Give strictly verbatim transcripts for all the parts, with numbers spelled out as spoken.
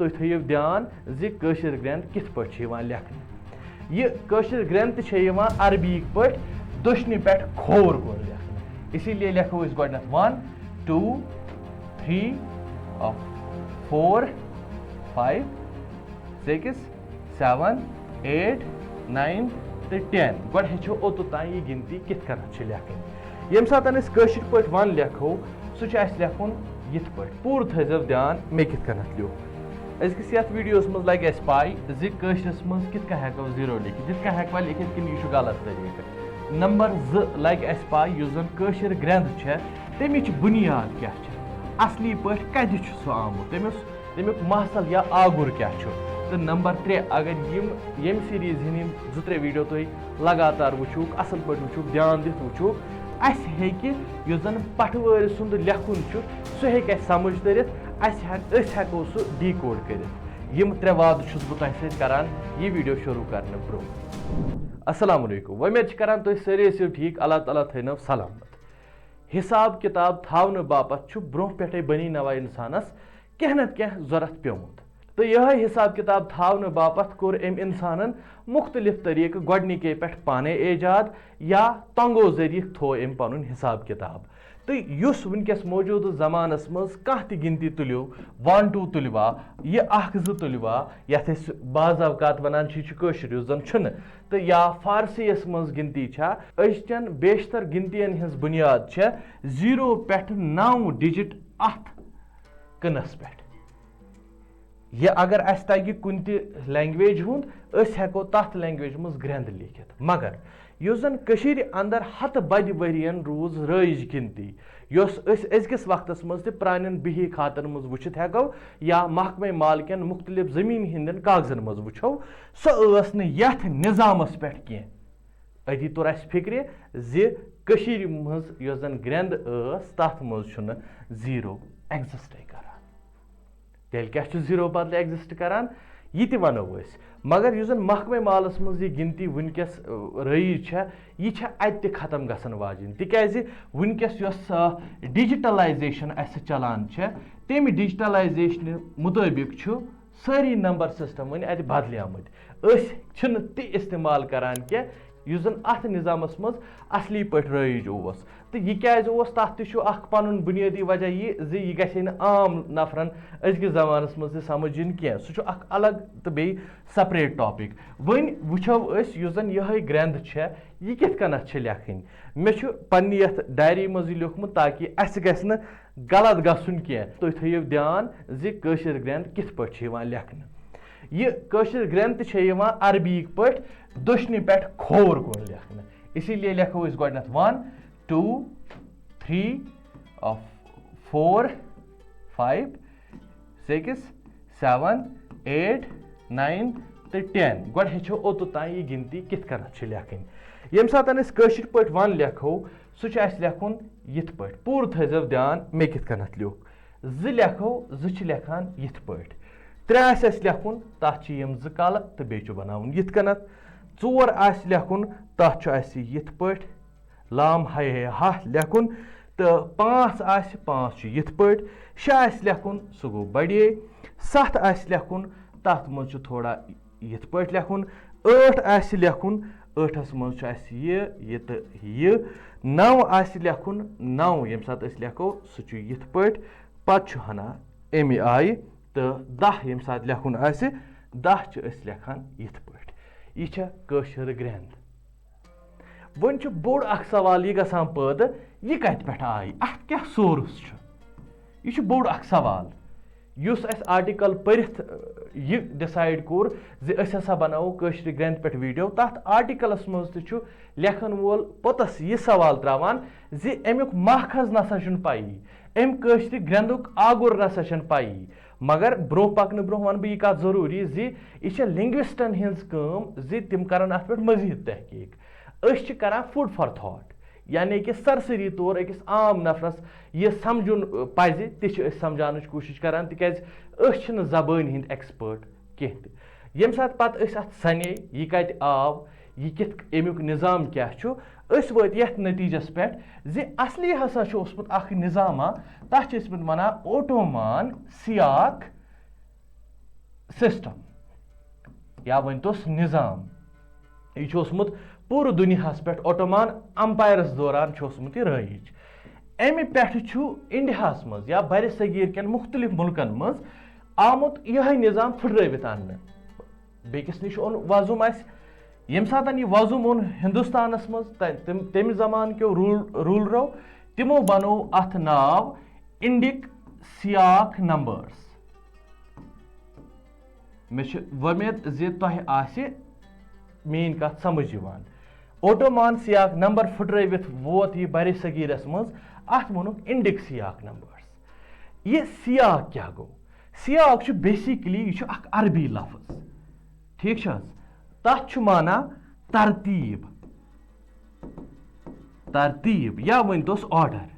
تُہۍ تھٲیِو دیان زِ کٲشِر گرٛٮ۪نٛد کِتھ پٲٹھۍ چھِ یِوان لیکھنہٕ۔ یہِ کٲشِر گرٛٮ۪نٛد تہِ چھےٚ یِوان عربی پٲٹھۍ دٔچھنہِ پٮ۪ٹھ کھووُر کُن لیکھنہٕ۔ اسی لیے لیکھو أسۍ گۄڈٕنٮ۪تھ one, two, three, four, five, six, seven, eight, nine تہٕ ٹین۔ گۄڈٕ ہیٚچھو اوٚتتھ تام یہِ گِنتی کِتھ کٔنٮ۪تھ چھِ لیکھٕنۍ۔ ییٚمہِ ساتہٕ أسۍ کٲشِر پٲٹھۍ ون لیکھو، سُہ چھُ اَسہِ لیکھُن یِتھ پٲٹھۍ۔ پوٗرٕ تھٲیزیو دیان مےٚ کِتھ کٔنٮ۪تھ لیوٚکھ۔ أزکِس یَتھ ویٖڈیوَس منٛز لَگہِ اَسہِ پَے زِ کٲشرِس منٛز کِتھ کٔنۍ ہٮ۪کو زیٖرو لیکھِتھ، یِتھ کٔنۍ ہٮ۪کوا لیکھِتھ کِنہٕ یہِ چھُ غلط طریٖقہٕ۔ نمبر زٕ لَگہِ اَسہِ پَے، یُس زَن کٲشِر گرٛٮ۪نٛد چھےٚ، تَمِچ بُنیاد کیٛاہ چھےٚ، اَصلی پٲٹھۍ کَتہِ چھُ سُہ آمُت، تٔمِس تَمیُک محصل یا آگُر کیٛاہ چھُ۔ تہٕ نمبر ترٛےٚ، اگر یِم ییٚمہِ سیٖریٖز ہِنٛدۍ یِم زٕ ترٛےٚ ویٖڈیو تُہۍ لگاتار وٕچھوُکھ، اَصٕل پٲٹھۍ وٕچھوُکھ، دیان دِتھ وٕچھوُکھ، اَسہِ ہیٚکہِ یُس زَن پٹھوٲرۍ سُنٛد لیکھُن چھُ، سُہ ہیٚکہِ اَسہِ سَمٕجھ تٔرِتھ، اَسہِ ہٮ۪ک-، أسۍ ہٮ۪کو سُہ decode کٔرِتھ۔ یِم ترٛےٚ وعدٕ چھُس بہٕ تۄہہِ سۭتۍ کران یہِ ویٖڈیو شروٗع کرنہٕ برٛونٛہہ۔ السلام علیکم، وۄمید چھِ کران تُہۍ سٲری ٲسِو ٹھیٖک، اللہ تعالیٰ تھٲینو سلامت۔ حساب کتاب تھاونہٕ باپتھ چھُ برٛونٛہہ پٮ۪ٹھَے بنی نوع اِنسانَس کینٛہہ نتہٕ کینٛہہ ضوٚرَتھ پیومُت۔ تہٕ یِہوٚے حساب کتاب تھاونہٕ باپتھ کوٚر أمۍ اِنسانَن مُختٔلِف طریٖقہٕ گۄڈٕنِکے پٮ۪ٹھ پانَے ایجاد یا تۄنٛگو ذٔریعہٕ تھوو أمۍ پَنُن حساب کتاب۔ تہٕ یُس وٕنکیٚس موجوٗدٕ زمانَس منٛز کانٛہہ تہِ گِنتی تُلِو، وَن ٹوٗ تُلِوا، یہِ اَکھ زٕ تُلِوا، یَتھ أسۍ بعض اوقات وَنان چھِ، یہِ چھُ کٲشُر، یُس زَن چھُنہٕ، تہٕ یا فارسی یَس منٛز گِنتی چھا، أزچٮ۪ن بیشتر گِنتیَن ہٕنٛز بُنیاد چھےٚ زیٖرو پٮ۪ٹھ نَو ڈِجِٹ اَتھ کٕنَس پٮ۪ٹھ۔ یہِ اگر اَسہِ تَگہِ کُنہِ تہِ language ہُنٛد، أسۍ ہٮ۪کو تَتھ language منٛز گرٛٮ۪نٛد لیکھِتھ۔ مگر یُس زَن کٔشیٖرِ اَندَر ہَتہٕ بَدِ ؤرِیَن روٗز رٲیِج گِنتی، یۄس أسۍ أزکِس وقتَس منٛز تہِ پرٛانٮ۪ن بِہی خاتَن منٛز وٕچھِتھ ہٮ۪کو یا محکمَے مال کٮ۪ن مُختٔلِف زٔمیٖن ہِنٛدٮ۪ن کاغذَن منٛز وٕچھو، سۄ ٲس نہٕ یَتھ نِظامَس پٮ۪ٹھ کینٛہہ۔ أتی توٚر اَسہِ فِکرِ زِ کٔشیٖرِ منٛز یۄس زَن گرٛٮ۪نٛد ٲس، تَتھ منٛز چھُنہٕ زیٖرو ایگزِسٹَے کَران۔ تیٚلہِ کیٛاہ چھُ زیٖرو بدلہٕ ایگزِسٹ کَران، یہِ تہِ وَنو أسۍ۔ مگر یُس زَن محکمَے مالَس منٛز یہِ گِنتی وٕنکیٚس، آ، رٲیِج چھےٚ، یہِ چھےٚ اَتہِ تہِ ختم گژھن واجِنۍ۔ تِکیٛازِ وٕنکیٚس یۄس، آ، ڈیجیٹلائزیشن اَسہِ چلان چھےٚ، تَمہِ ڈیجیٹلائزیشنہٕ مُطٲبِق چھُ سٲری نمبر سسٹم وۄنۍ اَتہِ بدلیمٕتۍ۔ أسۍ چھِنہٕ تہِ استعمال کران کینٛہہ، یُس زَن اَتھ نظامَس منٛز اَصلی پٲٹھۍ رٲیِج اوس۔ تہٕ یہِ کیٛازِ اوس، تَتھ تہِ چھُ اَکھ پَنُن بُنیٲدی وجہ یہِ زِ یہِ گژھِ ہے نہٕ عام نفرَن أزکِس زمانَس منٛز تہِ سَمٕجھ یُن کینٛہہ۔ سُہ چھُ اَکھ الگ تہٕ بیٚیہِ separate topic۔ وۄنۍ وٕچھو أسۍ، یُس زَن یِہوٚے گرٛٮ۪نٛد چھےٚ، یہِ کِتھ کٔنَتھ چھِ لیکھٕنۍ۔ مےٚ چھُ پنٛنہِ یَتھ ڈایری منٛز یہِ لیوٚکھمُت، تاکہِ اَسہِ گژھِ نہٕ غلط گژھُن کینٛہہ۔ تُہۍ تھٲیِو دیان زِ کٲشِر گرٛٮ۪نٛد کِتھ پٲٹھۍ چھِ یِوان لیکھنہٕ۔ یہِ کٲشِر گرٛٮ۪نٛد تہِ چھےٚ یِوان عربی پٲٹھۍ دٔچھنہِ پٮ۪ٹھ کھووُر کُن لیکھنہٕ۔ اسی لیے لیکھو أسۍ گۄڈٕنٮ۪تھ one، two، three، four، five، six، seven، eight، nine تہٕ ten۔ گۄڈٕ ہیٚچھو اوٚتتھ تام یہِ گِنتی کِتھ کٔنَتھ چھِ لیکھٕنۍ۔ ییٚمہِ ساتہٕ أسۍ کٲشِر پٲٹھۍ one لیکھو، سُہ چھُ اَسہِ لیکھُن یِتھ پٲٹھۍ۔ پوٗرٕ تھٲیزیو دیان مےٚ کِتھ کٔنَتھ لیوٚکھ۔ زٕ لیکھو، زٕ چھِ لیکھان یِتھ پٲٹھۍ۔ ترٛےٚ آسہِ اَسہِ لیکھُن، تَتھ چھِ یِم زٕ کَلہٕ تہٕ بیٚیہِ چھُ بَناوُن یِتھ کٔنَتھ۔ ژور آسہِ لیکھُن، تَتھ چھُ اَسہِ یِتھ پٲٹھۍ لام ہے ہے ہا لیکھُن۔ تہٕ پانٛژھ آسہِ، پانٛژھ چھُ یِتھ پٲٹھۍ۔ شےٚ آسہِ لیکھُن، سُہ گوٚو بڑے۔ ستھ آسہِ لیکھُن، تَتھ منٛز چھُ تھوڑا یِتھ پٲٹھۍ لیکھُن۔ ٲٹھ آسہِ لیکھُن، ٲٹھس منٛز چھُ اَسہِ یہِ، یہِ تہٕ یہِ۔ نَو آسہِ لیکھُن، نَو ییٚمہِ ساتہٕ أسۍ لیکھو، سُہ چھُ یِتھ پٲٹھۍ، پتہٕ چھُ ہنا اَمہِ آیہِ۔ تہٕ دَہ ییٚمہِ ساتہٕ لیکھُن آسہِ، دَہ چھِ أسۍ لیکھان یِتھ پٲٹھۍ۔ یہِ چھےٚ کٲشِر گرٛٮ۪نٛد۔ وۄنۍ چھُ بوٚڑ اکھ سوال یہِ گژھان پٲدٕ، یہِ کتہِ پٮ۪ٹھ آیہِ؟ اتھ کیٛاہ source چھُ؟ یہِ چھُ بوٚڑ اکھ سوال، یُس اَسہِ article پٔرِتھ، اَ، یہِ decide کوٚر زِ أسۍ ہسا بناوو کٲشرِ گرٛٮ۪نٛد پٮ۪ٹھ ویٖڈیو۔ تتھ articleس منٛز تہِ چھُ لیکھن وول پوٚتُس یہِ سوال تراوان زِ امیُک ماخذ نسا چھُنہٕ پَیی، امہِ کٲشرِ گرٛٮ۪نٛدُک آگُر نسا چھُنہٕ پَیی۔ مگر برونٛہہ پکنہٕ برونٛہہ ونہٕ بہٕ یہِ کتھ ضروٗری زِ یہِ چھےٚ linguistن ہٕنٛز کٲم زِ تِم کرن اتھ پٮ۪ٹھ مزید تحقیق۔ أسۍ چھِ کران food for thought، یعنی کہِ سرسری طور أکِس عام نفرس یہِ سمجھُن، ٲ، پزِ، تہِ چھِ أسۍ سمجھاونٕچ کوٗشش کران، تِکیازِ أسۍ چھِنہٕ زبٲنۍ ہٕنٛدۍ expert کینٛہہ تہِ۔ ییٚمہِ ساتہٕ پتہٕ أسۍ اتھ سنے، یہِ کتہِ آو، یہِ کِتھ، امیُک نظام کیٛاہ چھُ، أسۍ وٲتۍ یتھ نتیجس پٮ۪ٹھ زِ اصلی ہسا چھُ اوسمُت اکھ نظامہ، تتھ چھِ ٲسمٕتۍ ونان اوٹومان سیاق سسٹم یا ؤنۍ توس نظام۔ یہِ چھُ اوسمُت پوٗرٕ دُنیاہَس پٮ۪ٹھ، اوٹومان امپایرس دوران چھُ اوسمُت یہِ رٲیِج۔ اَمہِ پٮ۪ٹھٕ چھُ انڈیاہَس منٛز یا برِ صغیٖر کٮ۪ن مُختٔلِف مُلکَن منٛز آمُت یِہوٚے نظام پھٕٹرٲوِتھ اَننہٕ۔ بیٚکِس نِش اوٚن وۄزُم اَسہِ۔ ییٚمہِ ساتَن یہِ وۄزُم اوٚن ہِندُستانَس منٛز، تَ-، تِم، تَمہِ زمانہٕ کیو روٗل-، روٗلرو، تِمو بنوو اَتھ ناو انڈک سیاک نمبٲرس۔ مےٚ چھِ وۄمید زِ تۄہہِ آسہِ میٛٲنۍ کَتھ سمجھ یِوان۔ اوٹومان سیاک نمبر پھٕٹرٲوِتھ ووت یہِ برِ صغیٖرس منٛز، اَتھ ووٚنُکھ انڈک سیاک نمبرس۔ یہِ سیاک کیٛاہ گوٚو؟ سیاک چھُ basically، یہِ چھُ اکھ عربی لفظ، ٹھیٖک چھِ حظ؟ تَتھ چھُ معنی ترتیٖب، ترتیٖب یا ؤنۍ توس آرڈر۔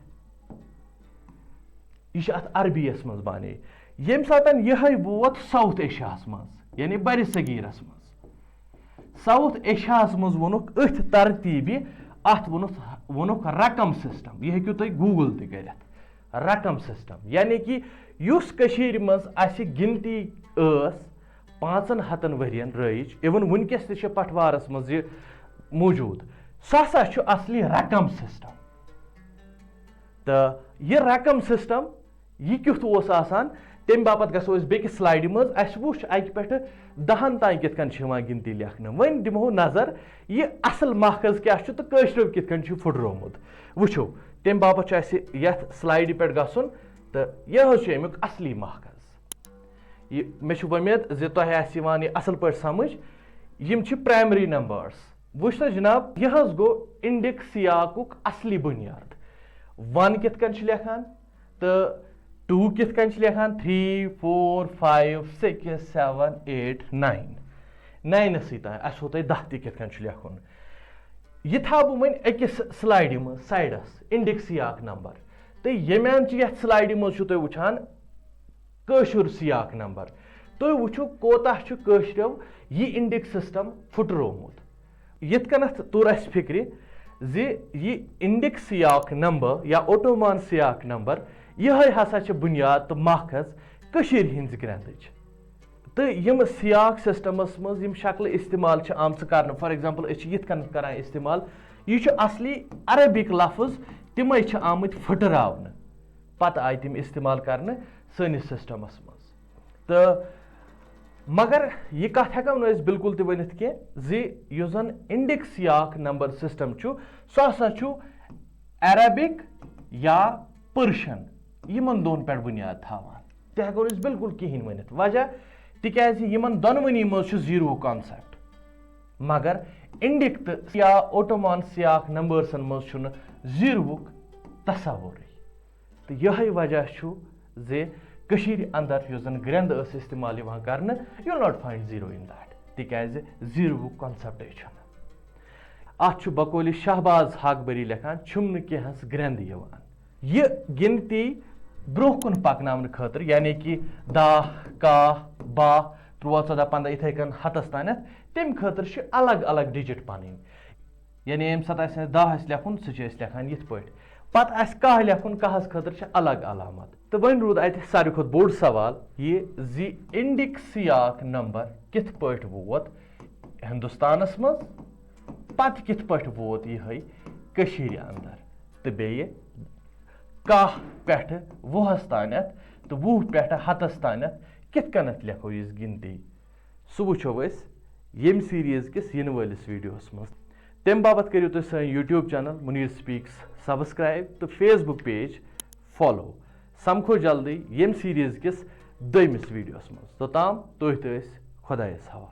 یہِ چھِ اَتھ عربیَس منٛز بنے۔ ییٚمہِ ساتَن یِہوٚے ووت ساوُتھ ایشیاہَس منٛز، یعنی برِ صغیٖرَس منٛز۔ ساوُتھ ایشیاہَس منٛز ووٚنُکھ أتھۍ ترتیٖبہِ، اَتھ ووٚنُکھ، ووٚنُکھ رقم سسٹم۔ یہِ ہیٚکِو تُہۍ Google تہِ کٔرِتھ۔ رقم سسٹم، یعنی کہِ یُس کٔشیٖرِ منٛز اَسہِ گِنتی ٲس پانٛژن ہَتَن ؤرین رٲیِج، even وٕنکیٚس تہِ چھِ پٹھوارَس منٛز یہِ موٗجوٗد، سُہ ہسا چھُ اصلی رقم سسٹم۔ تہٕ یہِ رقم سسٹم، یہِ کیُتھ اوس آسان، تَمہِ باپتھ گژھو أسۍ بیٚکِس سلایڈِ منٛز۔ اَسہِ وٕچھ اَکہِ پٮ۪ٹھٕ دَہَن تام کِتھ کٔنۍ چھِ یِوان گِنتی لیکھنہٕ۔ وۄنۍ دِمہو نظر، یہِ اصل ماخذ کیٛاہ چھُ تہٕ کٲشریو کِتھ کٔنۍ چھُ پھٕٹرومُت۔ وٕچھو، تَمہِ باپتھ چھُ اَسہِ یَتھ سلایڈِ پٮ۪ٹھ گژھُن، تہٕ یہِ حظ چھُ اَمیُک اصلی ماخذ۔ یہِ، مےٚ چھُ وۄمید زِ تۄہہِ آسہِ یِوان یہِ اصل پٲٹھۍ سمجھ۔ یِم چھِ پرائمری نمبرز۔ وٕچھ سا جناب، یہِ حظ گوٚو انڈک سیاکُک اصلی بُنیاد۔ ون کِتھ کٔنۍ چھِ لیکھان تہٕ ٹوٗ کِتھ کٔنۍ چھِ لیکھان، three, four, five, six, seven, eight, nine. ناینَسٕے تام، اَسہِ ہوو تۄہہِ دَہ تہِ کِتھ کٔنۍ چھُ لیکھُن۔ یہِ تھاوٕ بہٕ وۄنۍ أکِس سلایڈِ منٛز سایڈس، انڈک سیاک نمبر۔ تہٕ ییٚمہِ اَنچہِ یَتھ سلایڈِ منٛز چھُو تُہۍ وٕچھان کٲشُر سیاق نمبر۔ تُہۍ وٕچھِو کوتاہ چھُ کٲشرٮ۪و یہِ انڈک سسٹم پھُٹرومُت۔ یِتھ کٔنٮ۪تھ توٚر اَسہِ فِکرِ زِ یہِ انڈک سیاق نمبر یا اوٹومان سیاق نمبر، یِہوٚے ہسا چھِ بُنیاد تہٕ ماخذ کٔشیٖرِ ہِنٛزِ گرٛنٛدٕچ۔ تہٕ یِم سیاق سسٹمس منٛز یِم شکلہٕ استعمال چھِ آمژٕ کرنہٕ، for example، أسۍ چھِ یِتھ کٔنۍ کران استعمال، یہِ چھُ اصلی عربک لفظ، تِمے چھِ آمٕتۍ پھٕٹراونہٕ۔ پتہٕ آیہِ تِم استعمال کرنہٕ سٲنِس سسٹمس منٛز۔ تہٕ مگر یہِ کتھ ہٮ۪کو نہٕ أسۍ بالکل تہِ ؤنِتھ کینٛہہ زِ یُس زن انڈک سیاق نمبر سسٹم چھُ، سُہ ہسا چھُ عربک یا پرشن، یِمن دۄن پٮ۪ٹھ بُنیاد تھاوان۔ تہِ ہٮ۪کو نہٕ أسۍ بالکل کِہینۍ ؤنِتھ۔ وجہ، تِکیازِ یِمن دۄنوٕنی منٛز چھُ زیٖروُک concept، مگر انڈک تہٕ یا اوٹومان سیاق نمبرسن منٛز چھُنہٕ زیٖروُک تصورٕے۔ تہٕ یِہوٚے وجہ چھُ زِ کٔشیٖرِ اندر یُس زن گرٛنٛد ٲس استعمال یِوان کرنہٕ، you will not find zero in that، تِکیازِ زیٖروُک concept چھُنہٕ۔ اتھ چھُ بقولِ شہباز حق بری لیکھان، چھُم نہٕ کینٛہس گرٛنٛد یِوان۔ یہِ گِنتی برٛونٛہہ کُن پکناونہٕ خٲطرٕ، یعنی کہِ دَہ، کاہ، باہ، تُرٛواہ، ژۄداہ، پنٛداہ، یِتھَے کٔنۍ ہَتَس تانٮ۪تھ، تَمہِ خٲطرٕ چھِ الگ الگ digit پَنٕنۍ۔ یعنی ییٚمہِ ساتہٕ اَسہِ دَہ آسہِ لیکھُن، سُہ چھِ أسۍ لیکھان یِتھ پٲٹھۍ۔ پَتہٕ آسہِ کاہ لیکھُن، کاہَس خٲطرٕ چھِ الگ علامت۔ تہٕ وۄنۍ روٗد اَتہِ ساروی کھۄتہٕ بوٚڑ سوال یہِ زِ انڈک سیاق نمبر کِتھ پٲٹھۍ ووت ہندوستانَس منٛز؟ پتہٕ کِتھ پٲٹھۍ ووت یِہوٚے کٔشیٖرِ اندر؟ تہٕ بیٚیہِ کاہ پٮ۪ٹھٕ وُہَس تانٮ۪تھ تہٕ وُہ پٮ۪ٹھٕ ہَتَس تانٮ۪تھ کِتھ کٔنٮ۪تھ لیکھو یہِ گِنتی؟ سُہ وٕچھو أسۍ ییٚمہِ series کِس یِنہٕ وٲلِس videoہَس منٛز۔ تَمہِ باپتھ کٔرِو تُہۍ سٲنۍ YouTube channel Munir Speaks subscribe تہٕ Facebook page follow۔ سمکھو جلدی ییٚمہِ series کِس دوٚیمِس videoہَس منٛز۔ توٚتام تُہۍ تہٕ أسۍ خۄدایَس حوالہٕ۔